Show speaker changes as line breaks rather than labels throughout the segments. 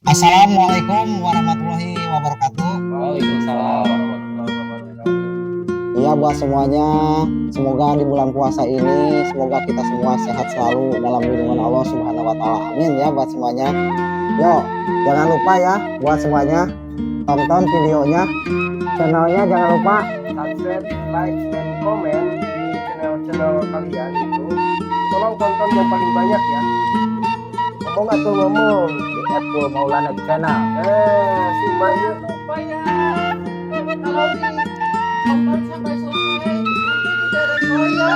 Assalamualaikum warahmatullahi wabarakatuh.
Waalaikumsalam warahmatullahi wabarakatuh.
Iya, buat semuanya, semoga di bulan puasa ini semoga kita semua sehat selalu dalam lindungan Allah Subhanahu wa taala. Amin ya buat semuanya. Yo, jangan lupa ya buat semuanya tonton videonya, channelnya jangan lupa
Subscribe, like, dan komen di channel-channel kalian itu. Tolong tonton yang paling banyak ya. Ngomong atau ngomong
Di Epul Maulana Channel.
Eh, si Maya.
Lupa ya, kalau ditonton sampai selesai nanti diberi koya.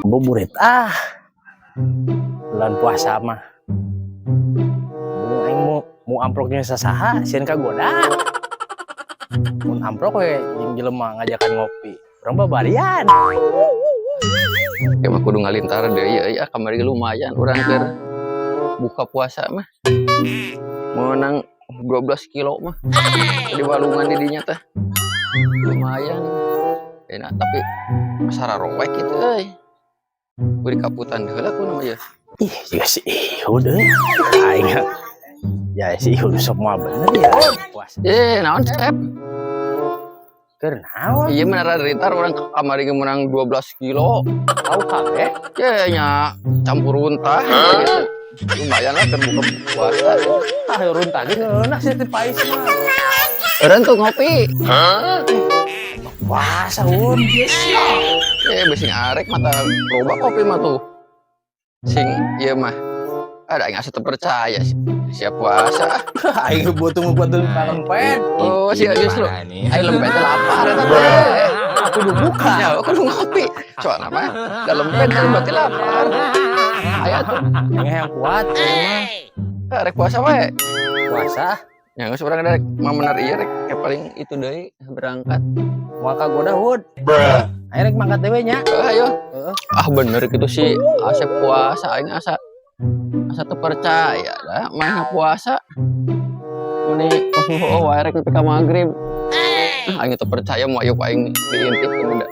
Buburit ah. Bulan puasa mah. Mau aing mau amproknya sasaha sieun kagoda. Mun amprok we jeung jelema ngajakan ngopi. Urang babarian.
Ya mah kudu ngalintar deui ya, ya kamari lumayan urang keur buka puasa mah. Meunang 12 kilo mah. Di walungan di dinya teh. Lumayan. Enak, tapi asa rowek gitu euy. Beri kaputan heula ku nama ya.
Ih, jiga si Ihud euy. Aing ya si Ihud sok moal bener ya. Puasa.
Eh, naon, Sep?
Keur naon?
Iya, mah rintar urang kamari ge meunang 12 kilo.
Tahu kabeh.
Ya nya campur runtah gitu. Lumayan lah keur buka puasa.
Ah, runtah ge ngeunah sih teh pais mah.
Eureun tuh ngopi.
Puasa, Un.
Eh, bising arek mata loba kopi mah tuh. Sing ieu mah. Ada yang asa teu percaya sih. Siap puasa.
Aing butuh ngumpulkeun lempet.
Oh, sia justru. Aing lempet teh lapar eta teh.
Aku udah buka.
Ya, aku kudu ngopi. Soalna mah da lempet kan berarti lapar. Aya tuh.
Aing yang kuat aing mah.
Eh, rek puasa we.
Puasa.
Ya geus urang rek mah bener ieu rek kayak paling itu deui berangkat.
Moal kagoda, Hud. Aing rek mangkat dewe nya.
Eh, ayo.
Heeh.
Ah, bener gitu sih Asep puasa, aing asa asa teu percaya dah mana puasa. Meni oh wae rek nepi ka magrib. Ah, aing teu percaya mau ayo aing diintip udah.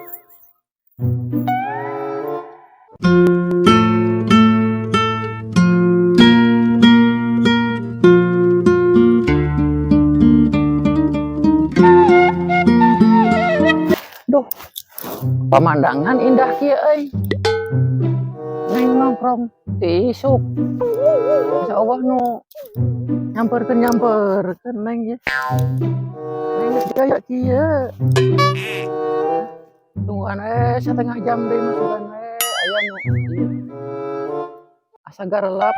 Duh, pemandangan indah kieu euy. Neng nongkrong di isuk. Masya Allah nu nyamperkeun nyamperkeun neng ya. Neng geus gaya kieu. Tungguan setengah jam deui masukan we aya nu ieu. Asa garelap.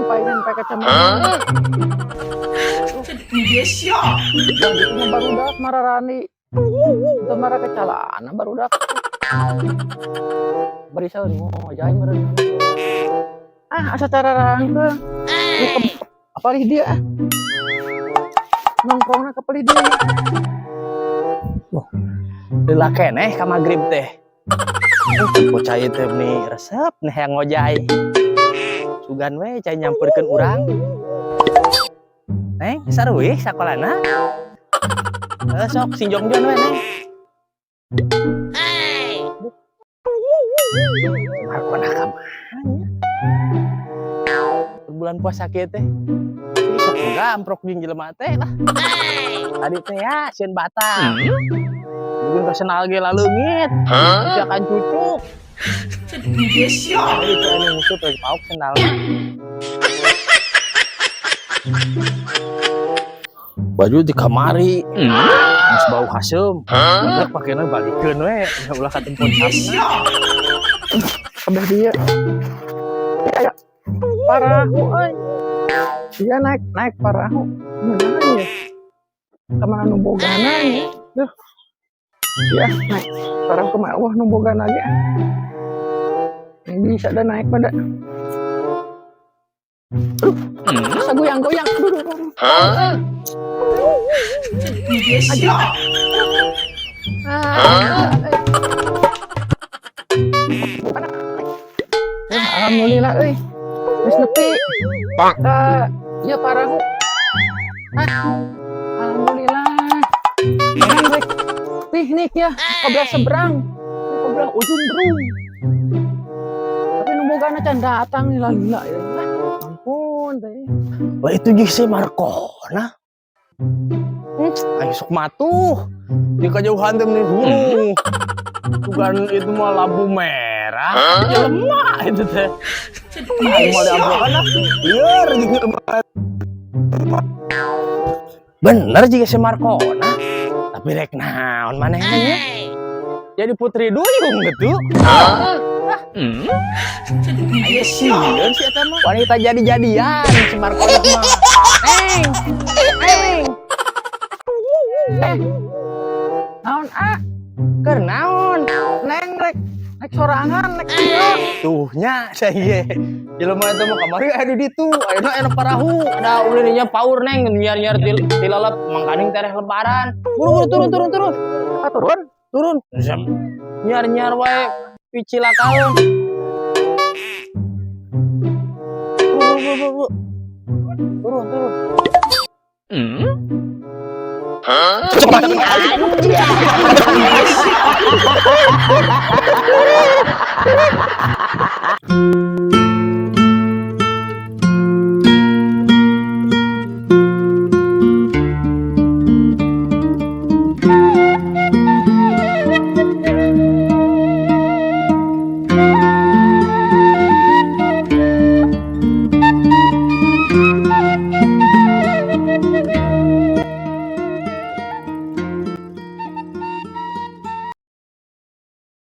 Palingan pakai kacamata. Aduh, gitu mah barudak mararani. Teu mara kecalana barudak. Bari saeun ngojay meureun. Ah, asa cararangkeung. Apalih dia ah. Nongkrongna ka palih dia.
Lila keneh ka magrib teh. Bocah ieu teh meni resep nih yang ngojay. Sugan we cai nyamperkeun urang. Neng, saruih sakolana? Eh, sok sing jongjon we, Neng. Markona ka mana nya? Bulan puasa kieu teh. Ih, sok boga amprok jeung jelema teh lah. Tadi teh ya sieun batal. Mungkin ka sendal ge laleungit. Jakan cucuk. Tadi teh anu musuh teh pauk sendalna. Baju di kamari. Geus bau haseum. Budak pakena balikeun we, nya ulah katempon samna.
Kabeh dia. Aya parahu euy. Dia naik naik parahu. Mana ya? Kamana nu bogana nya? Duh. Ya, naik parahu kumaha wah nu bogana ge. Bisa dah naik pada. Aduh, asa goyang-goyang. Aduh, aduh, aduh. Aduh. Ah, eh. Alhamdulillah euy. Geus nepi. Ka
Iya parahu. Ah, alhamdulillah. Urang rek piknik ya, ka belah seberang. Ka belah Ujung Berung. Tapi nu bogana can datang nih, lila ya. Lah, ampun teh.
Lah, itu jeung si Markona. Ayo sok matuh. Di kejauhan teh meni hurung. Bukan, itu mah lampu merah. Jelema itu teh. Aing mau diamplokan ah. Lieur jeung jelema. Bener juga si Markona. Tapi rek naon manehna nya? Jadi putri duyung gitu. Aya sieun si eta mah. Wanita jadi-jadian si Markona mah. Neng. Neng.
Eh. Naon, ah?
Keur naon?
Neng rek naik sorangan, naik ieu.
Tuh nya saya ge. Jelema eta mah kamari aya di ditu, ayeuna aya parahu. Ada ulinnya paur, Neng, nyiar-nyiar tilalap mangkaning tereh lebaran. Buru-buru turun, turun, turun.
Ah, turun.
Turun. Nyiar-nyiar wae picilakaeun. Turun, turun, turun. Turun, turun. Cepat.